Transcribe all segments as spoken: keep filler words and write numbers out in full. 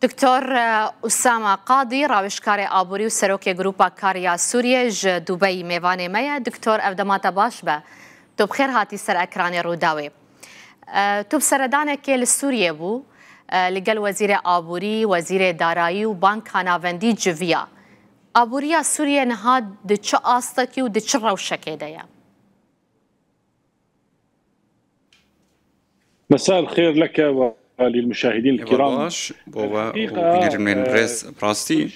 Doktor, e, Usama Qadî, rawêjkarê aborî û serokê Grupa Kar ya Sûriyê ji Dubeyî mêvanê me ye. Doktor, ev dema te baş be. Tu bi xêr hatî ser ekranê Rûdawê. E, tu bi seredanekê li Sûriyê bû, e, li gel Wezîrê Aborî, Wezîrê Darayî û Banka Navendî civiya. Aboriya Sûriyê niha di çi astekî û di çi rewşekê de ye? مساء الخير لك وللمشاهدين الكرام. Baş bo we û bînerên me yên birêz, bi rastî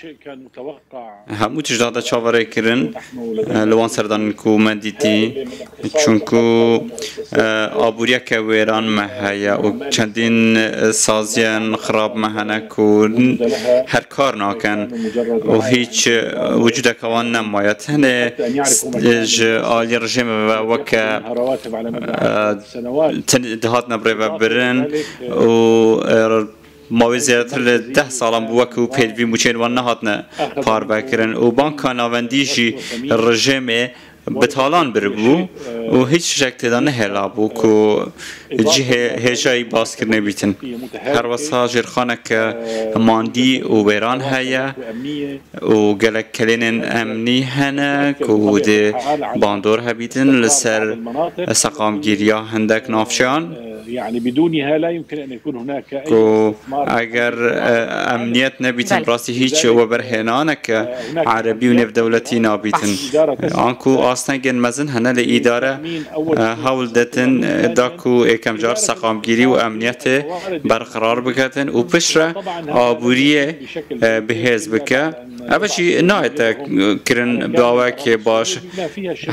hemû tişt dihate çaverêkirin, e, li wan serdanên ku me dîtî, çunku, e, aboriyeke wêran me heye û çendîn, e, saziyên xirab me hene ku her kar nakin û hîç, e, wicûdeke wan nemaye. Tenê, e, ji alî rejîmê ve weke, e, tin-, dihatine birêvebirin û, e, mawê zêdetir li deh salan bi wek û pêdivî mûçeyên wan nehatine parvekirin û Banka Navendî jî rejîmê bi talan biribû û hîç tiştek tê de nehêlabû ku cihê hêjayî baskirinê bîtin. Her wesa jêrxaneke mandî û wêran heye û gelek kelênên emnî hene ku dê bandor hebîtin li ser seqamgîriya hindek navçeyan. يعني بدونها لا يمكن أن يكون هناك أي ku استثمار. Eger, e, emniyet nebîtin, Belê. Rastî hîç weberhênaneke erebî û nêvdewletî nabîtin. Anku astengên mezin hene li îdare, e, hewl detin, e, da ku êkem car seqamgîrî û emniyetê berqerar biketin û piştre aboriyê, e, bihêz bike. Ev jî nayête kirin bi awayekê baş.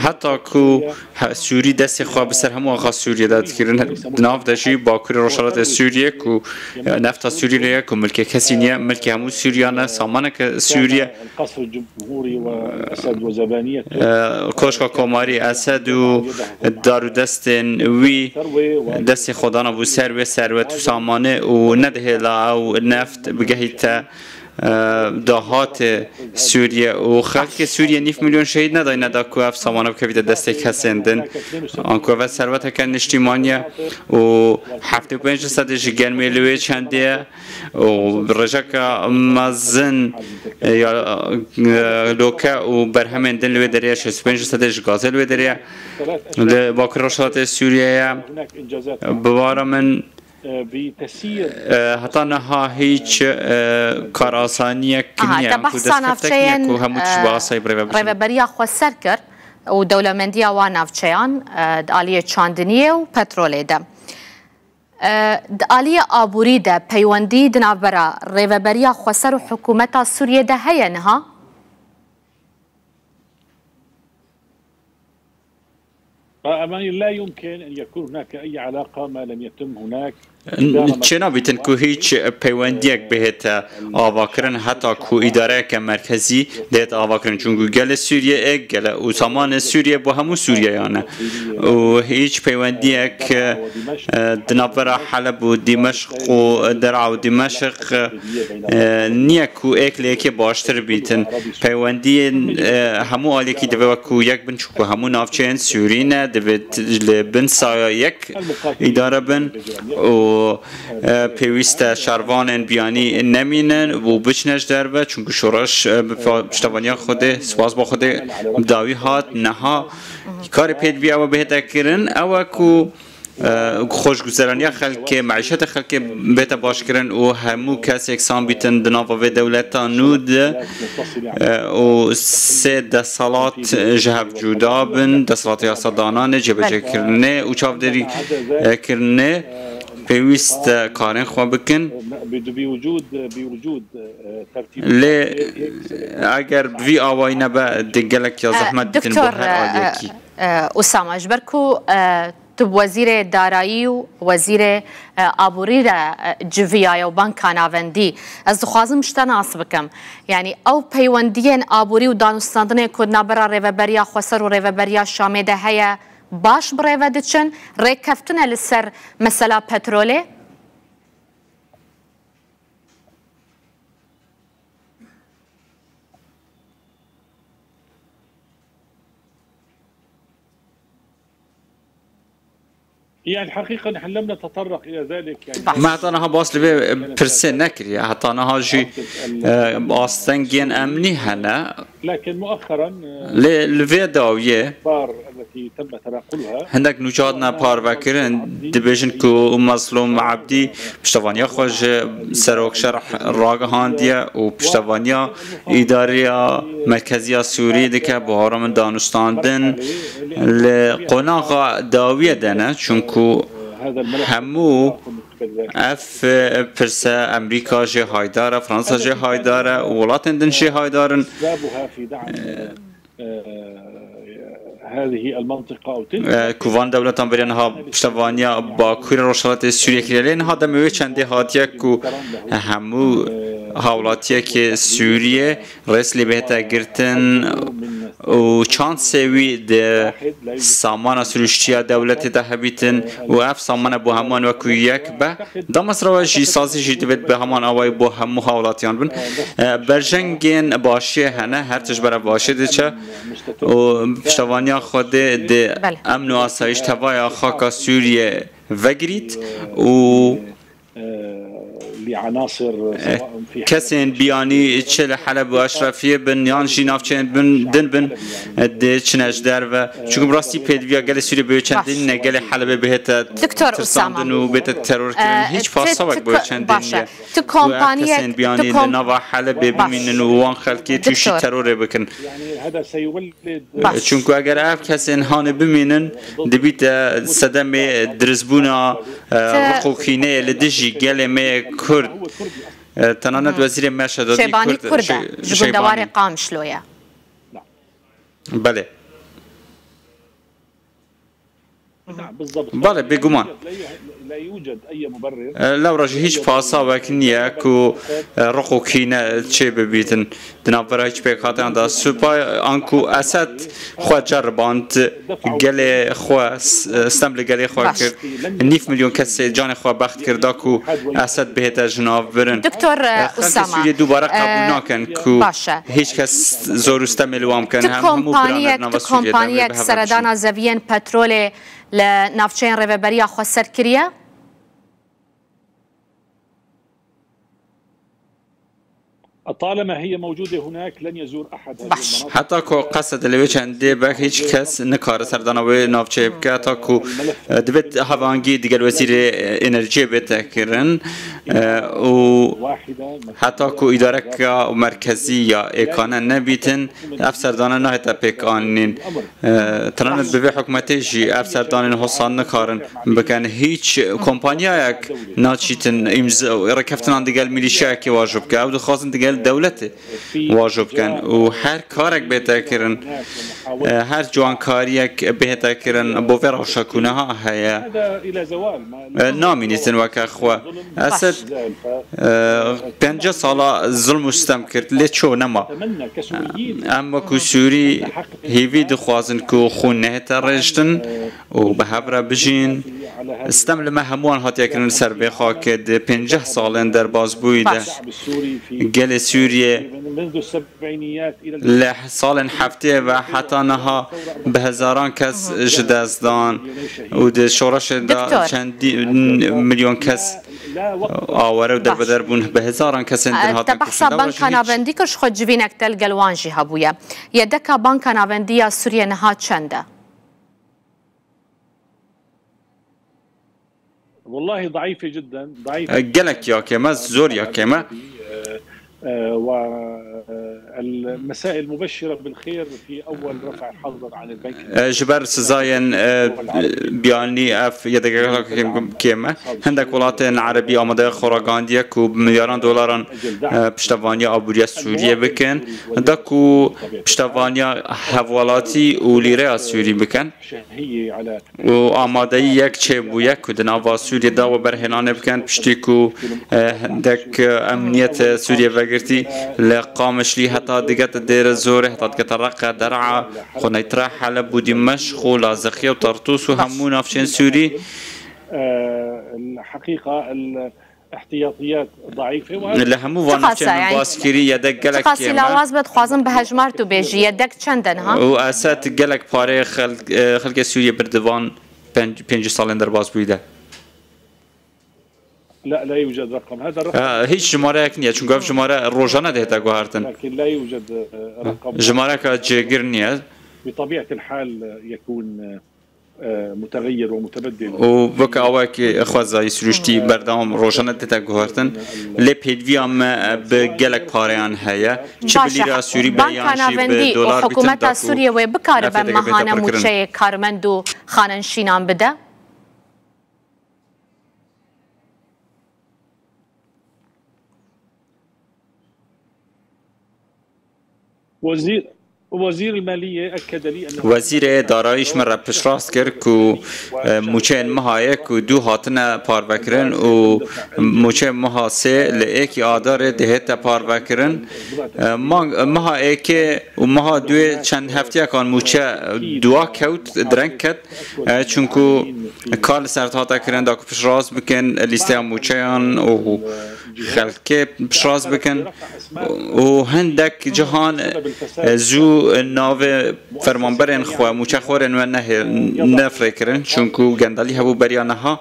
Heta ku He, Sûrî destê xwe bi ser hemû axa Sûriyê de dikirin. Di nav de jî Bakurê Rojhilatê Sûriyê ku, e, nefta Sûriyê lê ye, ku milkê kesî niye, milkê hemû Sûriyan e, samaneke Sûriyê. E, Koşka Komarî Esed û dar û destên wî destê xwe dana bû ser wê serwet û samanê û nedihêla ew neft bigehîte e, dahatê Sûriye û xelkê Sûriye nîv milyon şehîd nedayne da ku ev samana bikevîte destê kesên din. Anku ev serveteke niştîmanî ye û heftê û pênc sedê ji germê li wê çendê ye û rêjeka mezin, e, ya, e, loke û berhemên din li wê derê ye, şêst û pênc sedê ji gazê li wê derê ye. Li Bakur Rojhilatê Sûriye ye. Bi bara min, E, heta niha hîç, e, karasaniyek Aha, niye, te anku behsa destkeftiyek niye navçeyên, ku hemû tişt bi e, asayî birêve biçin. Rêveberiya xweser kir û dewlemendiya wan navçeyan, e, di aliyê çandiniyê û petrolê de. E, di aliyê aborî de peywendî di navbera Rêveberiya Xweser û Hikûmeta Sûriyê de heye niha? أماني لا يمكن أن يكون هناك أي علاقة ما لم يتم هناك Çênabîtin ku hîç peywendiyek bihête avakirin heta ku îdareyeke merkezî dihête avakirin. Çunku gelê Sûriye ê gele û samanê Sûriye bo hemû Sûriyeyan e. Û hîç peywendiyek, e, di navbera Heleb û Dimeşq û Der'a û Dimeşq, e, niye ku êk li êkê baştir bîtin. Peywendiyên, e, hemû aliyekî divê wek ku yek bin, çunku hemû navçeyên Sûrî ne, divê t-, li bin saya yek îdare bin û, e, pêwîst e şervanên biyanî nemînin û biçine ji derve, çunku şoreş, e, bi pa-, piştevaniya Xwedê, spas bo Xwedê, bi dawî hat, niha karê pêdivî ew bihête kirin, ew e ku e, xweşguzeraniya xelkê, meîşeta xelkê bête başkirin û hemû kes yeksan bîtin di nava vê dewleta nû de, e, û sê desthilat ji hev cuda bin, desthilatê yasadananê, cêbecêkirinê û çavdêrî, e, kirinê pêwîst e karên xwe bikin. Lê eger bi vî awayî nebe, di gelek ya E, zehmet dikin bo Doktor, her e, aliyekî. E, Usama, ji ber ku, e, tu bi Wezîrê Darayî û Wezîrê, e, Aborî re, e, civiyaye û Banka Navendî, ez dixwazim ji te nas bikim. Yanî ew peywendiyên aborî û danûstandinê ku di navbera Rêveberiya Xweser û Rêveberiya Şamê de heye, baş bi rê ve diçin, rêkeftine li ser mesela petrolê? يعني الحقيقة نحن لم نتطرق إلى ذلك، يعني. Me heta niha bas li vê pirsê nekiriye. Heta niha jî, e, astengên emnî hene. لكن مؤخرا، e, Lê li vê dawiyê الأخبار التي تم تناقلها hindek nûçe hatine parvekirin, dibêjin ku Mezlûm Ebdî piştevaniya xwe ji Serok Şerh ragihandiye û piştevaniya îdareya merkezî ya Sûrî dike, bi hora min danûstandin li qonaxa dawiyê de ne, çunku hemû ev pirse Amerîka jê haydar e, Fransa jê haydar e û welatên din jê haydar in. هذه المنطقة أو تلك. E, ku van dewletan beriya niha piştevaniya Bakurê Rojhilatê Sûriyê kiriye. Lê niha demê wê çendê hatiye ku hemû hawlatiyekê Sûriyê rêz lê bihête girtin û çansê wî di samana sirûştiya dewletê de hebîtin û ev samana bo hemûan wekû yek be. Damezrawa jî sazî jî divêt bi heman awayî bo hemû hawlatiyan bin. E, berjengên başiyê hene, her tişt bera başiyê diçe û piştevaniya Xwedê di Belê. emn û asayîş tevaya xaka Sûriyê vegirît û kesên biyanî çi li Heleb û Eşrefiyê bin yan jî navçeyên bin, din bin, dê çine ji derve. Çunku bi rastî pêdiviya gelê Sûriyê bi wê çendê nîne, gelê Helebê bihête Doktor tirsandin Usama. û bête terorkirin. Ee, Hiç ti, pasawek ti bi wê ko-, çendê baş e. nîne. Tu Ku ev kompaniyek, kesên tu biyanî kom-, li nava Helebê Baş. bimînin û wan xelkê tûşî Doktor. terorê bikin. Baş. Çunku eger ev kesên hanê bimînin, dibîte sedemê diristbûna, e, Te- riq û kîneyê li dijî gelê me yê Kurd. E, tenanet Hmm. wezîrê me Şedadî Şêbanî Kurd, Kurd e. Şê-, Ji gundewarê Şêbanî. Qamişlo ye. Belê. Belê, bêguman. E, lewra jî hîç pasawek niye ku, e, riq û kîne çê bibîtin. Di navbera hiç pêkhateyan de supay anku Esed xwe ceriband, gelê xwe s-, stem li gelê xwe Baş. kir. Nîv milyon kesê canê xwe bext kir da ku Esed bihête ji nav birin. Doktor, e, Xelkê Usama, Sûriyê dubare e, qebûl nakin ku baş e. hiç kes zor û stemê li wan bikin. Tu Hem hemû kompaniyek, birane di nava tu Sûriyê de kompaniyek bi hev re seredana zeviyên petrolê li navçeyên rêveberiya xweser kiriye? طالما هي موجودة هناك لن يزور أحد هذه Baş. المناطق. Heta ku qesed li wê çendê be, hiç kes nikare serdana wê navçeyê bike, heta ku, e, divêt hevangî digel wezîrê, e, enerjiyê bête kirin, e, û heta ku îdareka merkezî ya êkane nebîtin, ev serdane nahête pêk anîn. E, tenanet bi vê hikûmetê jî ev serdanên hosan nikarin bikin. Hiç kompanyayek naçîtin îmza, rêkeftinan digel milîşyayekê wajo bike. Ew dixwazin digel dewletê wajo bikin û her karek bête kirin, e, her ciwankariyek bête kirin bo vê rewşa ku niha heye, e, namînîtin weke xwe. Esed, e, pêncî sala zilm û sitem kir, lê ço nema. Em wekû Sûrî hêvî dixwazin ku xwe nehête rêştin û bi hev re bijîn. Stem li me hemûyan hatiye kirin ser vê xakê di pêncî salên derbasbûyî de. Baş. Gelê Sûriyê li salên heftê ve heta niha bi hezaran kes ji dest dan û di şoreşê de Doktor. çendî milyon kes aware û Baş. derbeder bûn, bi hezaran kesên din hatin Te kuştin. behsa Lewra jî banka hiç navendî kir, ji xwe civînek te li gel wan jî hebûye. Yedeka banka navendî ya Sûriyê niha çend e? والله ضعيفة جدًا، ضعيفة. E, gelek ya kêm e, zor ya kêm e. آه، آه، والمسائل مبشرة بالخير في أول رفع الحظر عن البنك. E, ji ber sizayên, e, biyanî ev yedekeke kêm, kêm e. Hindek welatên erebî amadeya xwe ragihandiye ku bi milyaran dolaran, e, piştevaniya aboriya Sûriyê bikin. Da ku piştevaniya hevwelatî û lîreya Sûrî bikin. û amadeyî yek çêbûye ku di nava Sûriyê de we berhêlanê bikin, piştî ku, e, hindek, e, emniyet, e, Sûriyê vegirtî, li Qamişlî heta digete Dêre Zorê, heta digete Reqe, Der'a, Xuneytre, Heleb û Dîmeşq û Laziqiye û Tartûs û hemû navçeyên Sûrî. الحقيقة ال- احتياطيات ضعيفة، وهذا Li hemû van Çiqas e, navçeyên yani, min baskirî yedek gelek çiqas kêm e. Lawaz be, dixwazim bi hejmar tu bêjî, yedek çend e niha? Û Esed gelek parê xelk-, e, xelkê Sûriyê bir di van pênc salên derbas bûyî de. Hiç jimareyek niye, çunku ev jimare rojane dihête guhertin. Lakin la yujed rakam. Jimareka cêgir niye. Bi tebiatil hal yekun muteğeyyir ve mutebeddil. Û weke awekî xwezayî sirûştî berdewam rojane dihête guhertin. Lê pêdiviya me bi gelek pareyan heye. Çi bi lîra sûrî be yan jî bi dolar bîtin. Hikûmeta Sûriyê wê bikaribe mehane mûçeyê karmend û xanenişînan bide? Wezîrê Darayî ji min re piştrast kir ku mûçeyên meha yek û du hatine parvekirin û mûçeyên meha sê li êkî Adarê dihête parvekirin. Meha êkê û meha duyê çend hefteyekan mûçe dua kewt, direng ket. Çunku kar li ser hate kirin da ku piştrast bikin lîsteya mûçeyan û xelkê piştrast bikin û hindek cihan zû navê fermanberên xwe, mûçexwerên we nefirê kirin, çunku gendelî hebû beriya niha.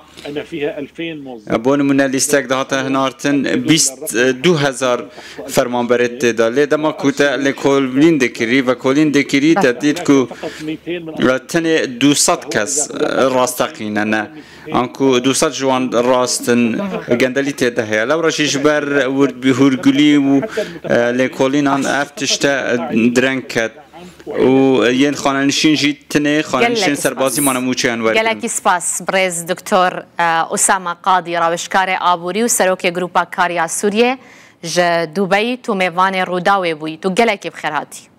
Bo nimûne lîstek dihate hinartin, bîst du hezar fermanberê tê de. Lê dema ku te lêkolîn dikirî, vekolîn dikirî, te dît ku tenê du sed kes rasteqîne ne. Anku du sed ji wan rast in, gendelî tê de heye. Lewra jî ji ber hûrgulî û lêkolînan ev tişte direng ket. Û yên xanenişîn jî tinê xanenişên serbazî mane mûçeyan werin. Gelekî spas birêz Doktor Usama Qadî, rawêjkarê aborî û serokê Grupa Kar ya Sûriyê ji Dubeyî, tu mêvanê Rûdawê bûyî. Tu gelekî bi xêr hatî.